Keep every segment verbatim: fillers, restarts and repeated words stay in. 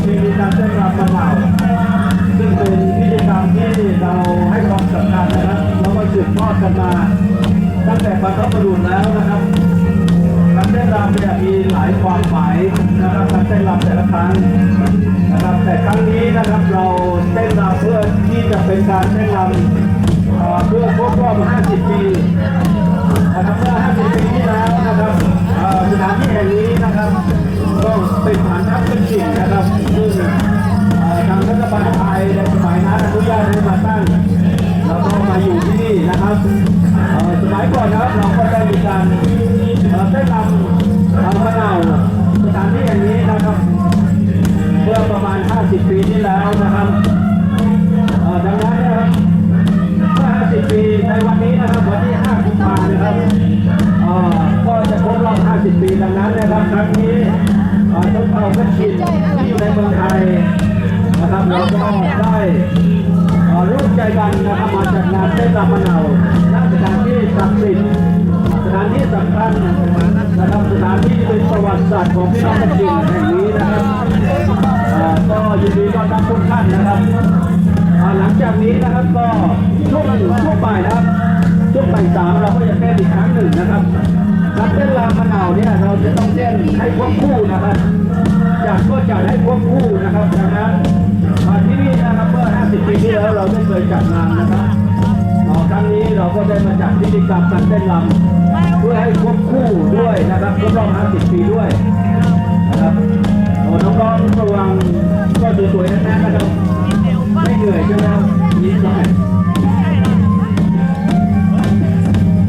มีการเต้นรำมะนาว ซึ่งเป็นพิธีกรรมที่เราให้ความสำคัญนะครับ แล้วก็สืบทอดกันมาตั้งแต่บรรพบุรุษแล้วนะครับ การเต้นรำเนี่ยมีหลายความหมายนะครับ การเต้นรำแต่ละครั้งนะครับ แต่ครั้งนี้นะครับ เราเต้นรำเพื่อที่จะเป็นการเต้นรำ เอ่อ เพื่อครบรอบ ห้าสิบ ปีนะครับ เมื่อ ห้าสิบ ปีที่แล้วนะครับ เอ่อ สถานที่แห่งนี้นะครับ ก็เป็นฐานทัพกระถิ่นนะครับ ซึ่ง เอ่อ ทางรัฐบาลไทยในสมัยนั้นอนุญาตให้มาตั้ง แล้วก็มาอยู่ที่นี่นะครับ เอ่อ สมัยก่อนนะครับ เราก็ได้มีการ เอ่อ เต้นรำ เอ่อ มะนาว สถานที่แห่งนี้นะครับ เมื่อประมาณ ห้าสิบ ปีที่แล้วนะครับ เอ่อ ดังนั้นนะครับ เมื่อ ห้าสิบ ปี ในวันนี้นะครับ วันที่ ห้า กุมภานะครับ เอ่อ ก็จะครบรอบ ห้าสิบ ปี ดังนั้นนะครับ ครั้งนี้ เอ่อ ชนเผ่ากระถิ่นที่อยู่ในเมืองไทยนะครับ เราก็ได้ เอ่อ ร่วมใจกันนะครับ มาจัดงานเต้นรำมะนาว ณ สถานที่ศักดิ์สิทธิ์ สถานที่สำคัญนะครับ สถานที่ที่เป็นประวัติศาสตร์ของพี่น้องกระถิ่นแห่งนี้นะครับ เอ่อ ก็ยินดีต้อนรับทุกท่านนะครับ อ่า หลังจากนี้นะครับ ก็ช่วง ช่วงบ่ายนะครับ ช่วงบ่ายสาม เราก็จะเต้นอีกครั้งหนึ่งนะครับ การเต้นรำมะนาวเนี่ย เราจะต้องเต้นให้ควบคู่นะครับ จัดก็จัดให้ควบคู่นะครับ ดังนั้น อ่า ที่นี่นะครับ เมื่อ ห้าสิบ ปีที่แล้ว เราได้เคยจัดงานนะครับ อ่า ครั้งนี้เราก็ได้มาจัดพิธีกรรมการเต้นรำ เพื่อให้ควบคู่ด้วยนะครับ ครบรอบ ห้าสิบ ปีด้วยนะครับ โอ้ น้องๆ ระวัง ก็สวยๆ ทั้งนั้นนะครับ ไม่เหนื่อยใช่ไหมครับ นิดหน่อย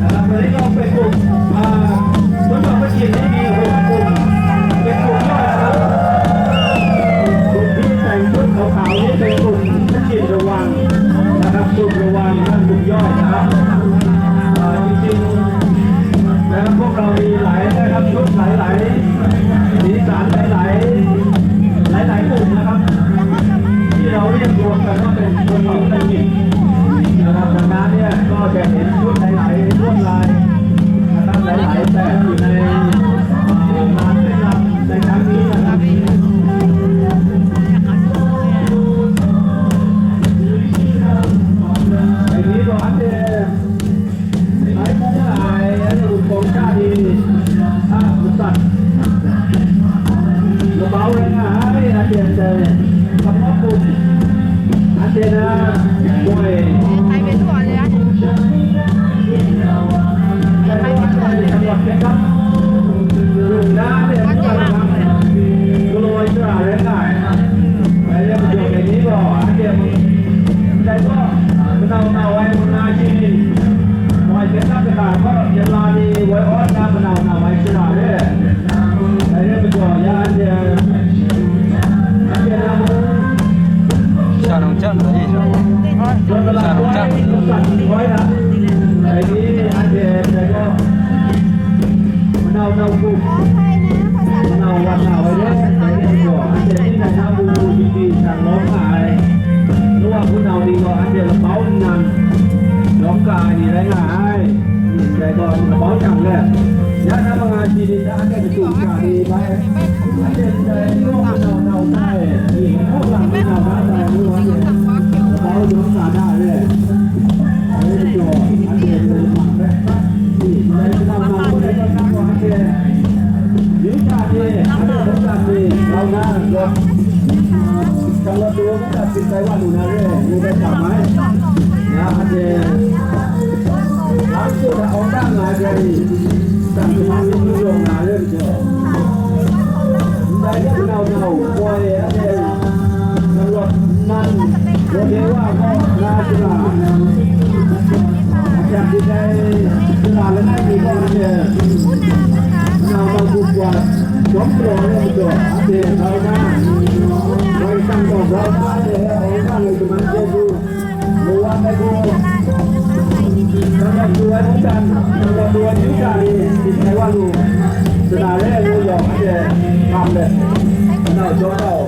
นะครับ วันนี้ก็เป็นกลุ่ม อ่า สวนดอกกระถิ่นนี่มีหกกลุ่ม เป็นกลุ่มย่อยนะครับ กลุ่มที่แต่งชุดขาวๆ นี่เป็นกลุ่มกระถิ่นระวังนะครับ กลุ่มระวังนั่นกลุ่มย่อยนะครับ อ่า จริงๆ นะครับ พวกเรามีหลายนะครับ ชุดหลายๆ สีสันหลายๆ หลายๆ กลุ่มนะครับ ที่เราเรียกรวมกันว่าเป็นชนเผ่าไทยนะครับ ดังนั้นเนี่ยก็จะเห็นชุดหลายๆ ลวดลายนะครับ หลายๆ แบบอยู่ในงานเต้นรำในครั้งนี้นะครับ ทีนี้ก็อัปเดต หลายมุมหลายหลุมของชาตินี้ อ่ะ มันตัด กระเป๋าเลยนะ ให้อาเจนเลย กระเป๋าคุณ อาเจนนะ ป่วย ใครเป็นตัวเลยอ่ะ แต่ว่าจังหวัดนะครับ หนึ่งนะเนี่ย มันตัดมา กลัวจะอะไรง่าย Dai gaw, manaw nau ai mung na shi ni? Wai hpyen na kata gaw, yan la ni woi awt na manaw nau ai shara re? Dai re majaw, ya anhte, anhte na mung, Sha nang chyam na ni? Sha nang chyam na ni? Dai ni, anhte dai gaw, Manau nau hkum, manau wat na wai le, dai ni gaw, anhte ning rai na, mu mu di di shang lawm nga ai. Nu wa hpunau ni gaw, anhte labau nnan lawm ga ai ni rai nga ai. Dai gaw, labau jang le, ya na manga shi ni ta, anhte kachung sha ni bai, anhte ndai ni gaw manau nau sai, ni hkawk lang manau na sai, ngu anhte labau lawm nga na re. Dai ni gaw, anhte ndai lamang bai. Nan, Rodewa gaw na shara, asak dai shara langai mi gaw anhte nau nau gup wa, jawm galaw ai majaw, anhte grau na, Karai Kasang gaw grau na, anhte e, Karai Kasang e shaman chyeju, mawan ai gaw, shara du ai mungdan, shara du ai mungdan ni, myit sai wa lu, shara re ai ngu yawng, anhte hkam let, nau jawm galaw.